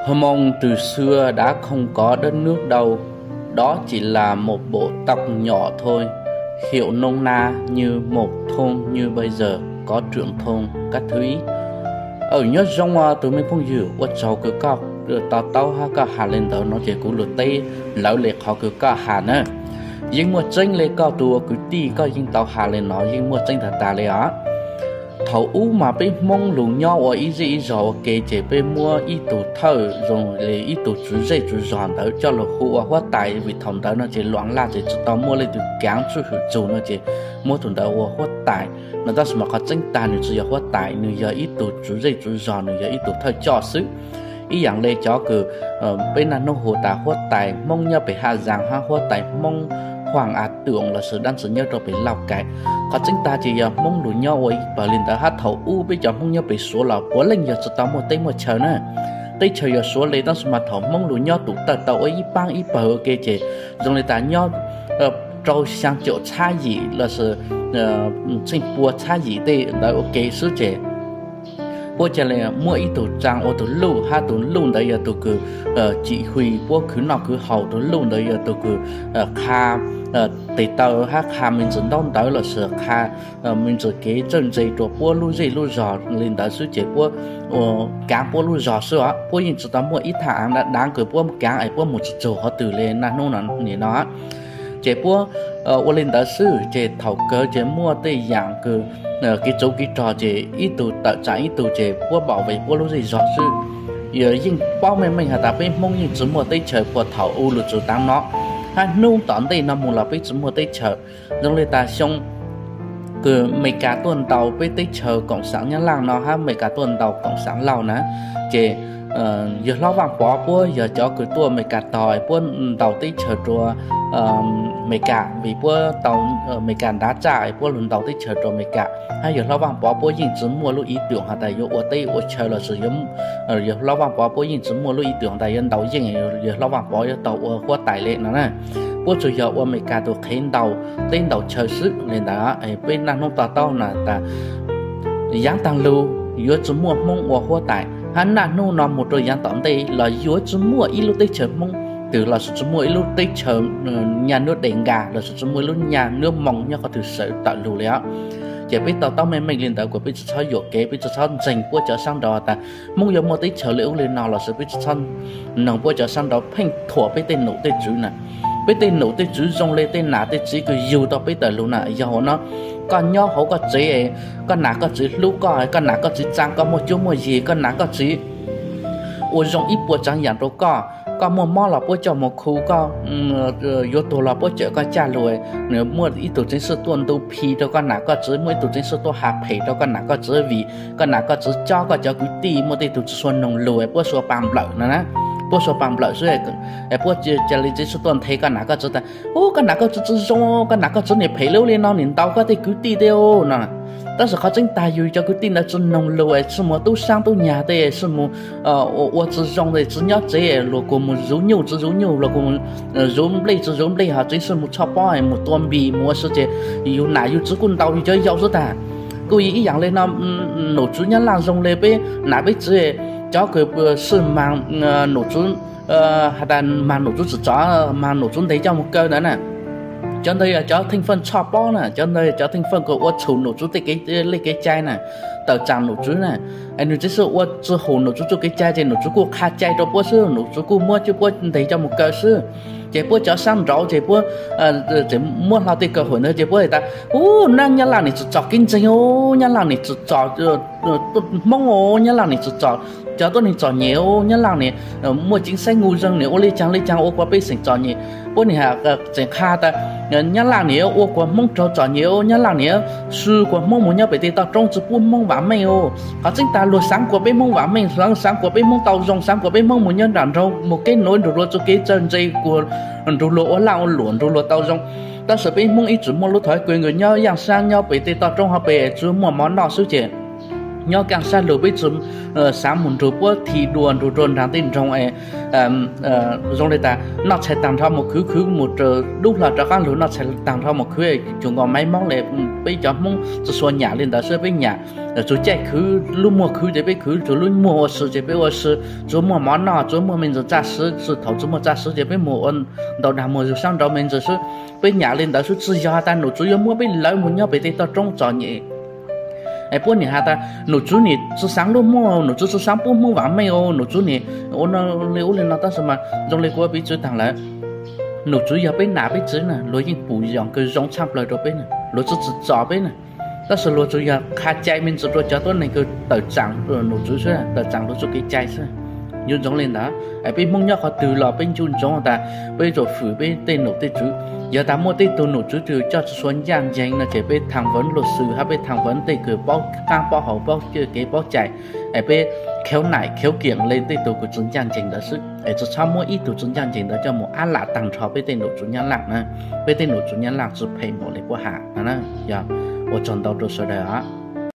Hmoob từ xưa đã không có đất nước đâu, đó chỉ là một bộ tộc nhỏ thôi. Hiểu nôm na như một thôn như bây giờ có trưởng thôn các thứ. Nyob zoo tus me phooj ywg, ua tsaug kws koj to taub hab koj has le ntawd no ces kuv lug teb lawv le qhov kws koj has na. Yeej muaj tseeb le, koj tus ua kwv tij koj yeej tau has le no yeej muaj tseeb tag tag le os. Thaum ub mas peb Hmoob lug nyob ua ib zej ib zog ua ke ces peb muab ib tug thawj zoo le ib tug tswv zej tswv zog ntawd coj lug hu ua huab tais, vim thaum ntawd no ces luam laj ces tsis tau muaj leej twg kaav tswj hwm txug no ces muab tus ntawd ua huab tais no. Tab sis mas qhov tseeb tag nws tsis yog huab tais, nws yog ib tug tswv zej tswv zog, nws yog ib tug thawj coj xwb. Ib yaam le cov kws peb naj nub hu tas huab tais Hmoob nyob pem Haj Zaas hab huab tais Hmoob Huaaj A Tuam lossis dlaab tsi nyob rua pem Lauj Kais. Qhov tseeb tag ces yog Hmoob lug nyob ua ib pawg le ntawd hab thaum ub peb cov Hmoob nyob pem Suav los puav leej yog tsis tau muaj teb muaj chaw na. Teb chaws yog Suav le tab sis mas thaum Hmoob lug nyob tum tawm tau ua ib paab ib pawg ua ke ces zoo le tas nyob rau xyaa caum txhab yim lossis tsheej pua txhab yim tej ntawd ua ke xwb ces puab ca le muab ib tug tsaa ua tug luj hab tug luj ntawd yog tug kws cim hwm puab khwv noj khwv haus, tug luj ntawd yog tug kws qha tes taw hab qha me ntsis ntaub ntawv lossis qha me ntsis kev txawj ntse rua puab lub zej lub zog le ntawd xwb ces puab kaav puab lub zog xwb os. Puab yeej tsis tau muaj ib thaj aav dav dav kws puab kaav es puab mus txug txug qhov twg le naj nub no nim no. Ces puab ua le ntawd xwb ces thaum kawg ces muaj tej yaam kws kev txuv kev rog ces ib tug tawm tsaam ib tug ces puab npaum le puab lub zej zog xwb. Yeej paub meej meej has tas peb Hmoob yeej tsis muaj teb chaws puag thaum ub lug txug taav no hab hnub tom ntej no mus los peb tsis muaj teb chaws. Zoo le tas xyoo kws Amelikas tuaj ntaus peb teb chaws koom xaav Nyab Laaj no hab Amelikas tuaj ntaus koom xaav Lauj na, ces yawg hlob Vaaj Pov puab yog cov kws tuaj Amelikas tog puab ntaus teb chaws rua Amelikas, vim puab tau Amelikas ntav tsaj puab lug ntaus teb chaws rua Amelikas, hab yawg hlob Vaaj Pov puab yeej tsis muaj lub ib tuam has tas yuav ua teb ua chaw lossis yawg hlob Vaaj Pov puab yeej tsis muaj lub ib tuam tas yuav ntaus yeej, yawg hlob Vaaj Pov yuav tau ua huab tais le no na. Puab tsuas yog ua Amelikas tug qhev ntaus teb ntaus chaw xwb le ntawd. Peb naj nub to taub na tas yaav taag lug yuav tsis muaj Hmoob ua huab tais hab naj nub no mus rua yaav tom ntej los yuav tsis muaj ib lub teb chaws Hmoob twg lossis tsis muaj ib lub teb chaws nyaj nuab Des Nkas lossis tsis muaj ib lub nyaj nuab Moo nyob qhov twg sawv tawm lug le os. Ces peb to taub meej meej le ntawd kuas peb tsis txhob yuam kev, peb tsis txhob ntseeg puab cov saab nraud tas Hmoob yuav muaj teb chaws le ub le no lossis peb tsis txhob noog puab cov saab nraud pheej thuam peb tej num tej tswv na. Peb tej num tej tswv zoo le tej nam tej txiv kws yug tau peb tawm lug na. Yog ua no koj nyob hauv koj tsev, koj nam koj txiv hlub koj, koj nam koj txiv tsaa koj muaj cuab muaj yig, koj nam koj txiv ua zoo ib puas tsaav yaam rua koj, koj muaj mob los puab coj mus khu, koj yuav tuag los puab cawm koj caj lug. Muaj ib tug tseev xwb tuaj ntu phi rua koj nam koj txiv, muaj ib tug tseev xwb tuaj has phem rua koj nam koj txiv vim koj nam koj txiv cob koj cov kwv tij, muaj tej tug tsis xua noog lug puab xua pag nplawm no na. Puab xua pag nplawm xwb, puab ca le tseev xwb tuaj nthe koj nam koj txiv tas ub koj nam koj txiv tsis zoo, koj nam koj txiv nim phem le ub le no nim ntaus koj tej kwv tij tej no. Tab sis qhov tseeb tag yug cov kwv tij ntawd tsis noog lug, sib muaj tub saab tub nyag tej sib muaj ua tsis zoo, tsis nyob tsev, luag kuas mus zuv nyuj tsis zuv nyuj, luag kuas zuv nplej tsis zuv nplej, ho tseev xwb mus tshoj pob mus tua npis mus ua si ces yug nam yug txiv kuj ntaus yug cov yau xwb tag. Kuj ib yaam le no, num tswv Nyab Laaj zoo le peb nam peb txiv, cov kws sib maag num tswv, has tas maag num tswv tsim txom, maag num tswv ntes coj mus kaw ntawd na. Cov ntawd yog cov theej feej tshoj pob na, cov ntawd cov theej feej kws ua txhum num tswv tej kev le kev cai na, tawm tsaam num tswv na. Es nws tseev xwb ua tsis hum num tswv txuj kev cai ces num tswv kuj qha cai rua puab xwb, num tswv kuj muab coj puab ntes coj mus kaw xwb. Ces puab cov saab nraud ces puab tseem muab hlo tej kaw hum ntawd ces puab has tas ub nab Nyab Laaj nim tsim txom kev ntseeg, Nyab Laaj nim tsim txom Hmoob, Nyab Laaj nim tsim txom cov tuab neeg txom nyem, Nyab Laaj nim muaj ceev xaiv ngu zeeg, nim ua le caag le caag ua kuas pej xeem txom nyem. Puab nim has tseem qha tas Nyab Laaj nim ua kuas Hmoob raug txom nyem, Nyab Laaj nim sw kuas Hmoob mus nyob pem tej toj roob tsis pub Hmoob vam meej. Qhov tseeb tag luag xaav kuas peb Hmoob vam meej, luag xaav kuas peb Hmoob tau zoo, xaav kuas peb Hmoob mus nyob nram nraug mus kev nuav nrug luag txuj kev txawj ntse kuas nrug luag ua laj ua luam nrug luag tau zoo. Tab sis peb Hmoob ib txwm muaj lub thov kws nkaus nyob yaaj sab nyob pem tej toj roob hov pes tsuas muaj mov noj xwb ces nyob kaaj sab lug peb txwm xaav mus nrug puab thi dua nrug rua nraag tej nroog es zoo le tas noj tshais taag nrho mus khwv, khwv mus dub hlo rov qaab lug noj tshais taag nrho mus khwv cuag nkaus maiv moob le. Peb cov Hmoob txhua nyam le ntawd xwb peb nyam Tsuas caij khwv lub muag khwv ces peb khwv, tsuas lub muag ua si ces peb ua si, tsuas muaj mov noj, tsuas muaj me ntsis txaj sib, thaum tsuas muaj txaj sib ces peb mus ua ntau dag muag zug sab nraud me ntsis xwb. Peb nyam li ntawd xwb, tsis yog has tas nom tswv yuav muab peb lawv mus nyob pem tej toj roob txom nyem. Es puab nim has tas nom tswv nim tsis xaav lub muag, nom tswv tsis xaav pub Hmoob vaam meej os, nom tswv nim ua li ub li no, tab sis mas zoo li kuv ua piv txwv taag lawm, nom tswv yog peb nam peb txiv na, luag yeej pum yoos kawg zoo tshaj plawg rua peb na, luag tsi tsim txom peb na. Tab sis luag tsuas yog qha cai me ntsis rua cov tuab neeg kws tawm tsaam nom tswv xwb, tawm tsaam luag txuj kev cai xwb. Yuav ntsoov li ntawd, peb Hmoob nyob qhov twg los peb ncu ntsoov tas peb tsuas fwm peb tej nom tej tswv. Yog tas muaj tej tug nom tswv twg coj tsi tshua ncaaj nceeg no ces peb tham vấn luật sư hab peb tham vấn tej kws paub qaab paub hau, paub kev paub cai, es peb khev naim khev kiam le tej tug kws tsi ncaaj nceeg ntawd xwb, es tsi txhob muab ib tug tsi ncaaj nceeg ntawd coj mus ab lam taag nrho peb tej nom tswv Nyab Laaj na. Peb tej nom tswv Nyab Laaj tsi phem npaum le puab has no na. Yog, ua tsaug ntau rua sawv daws os.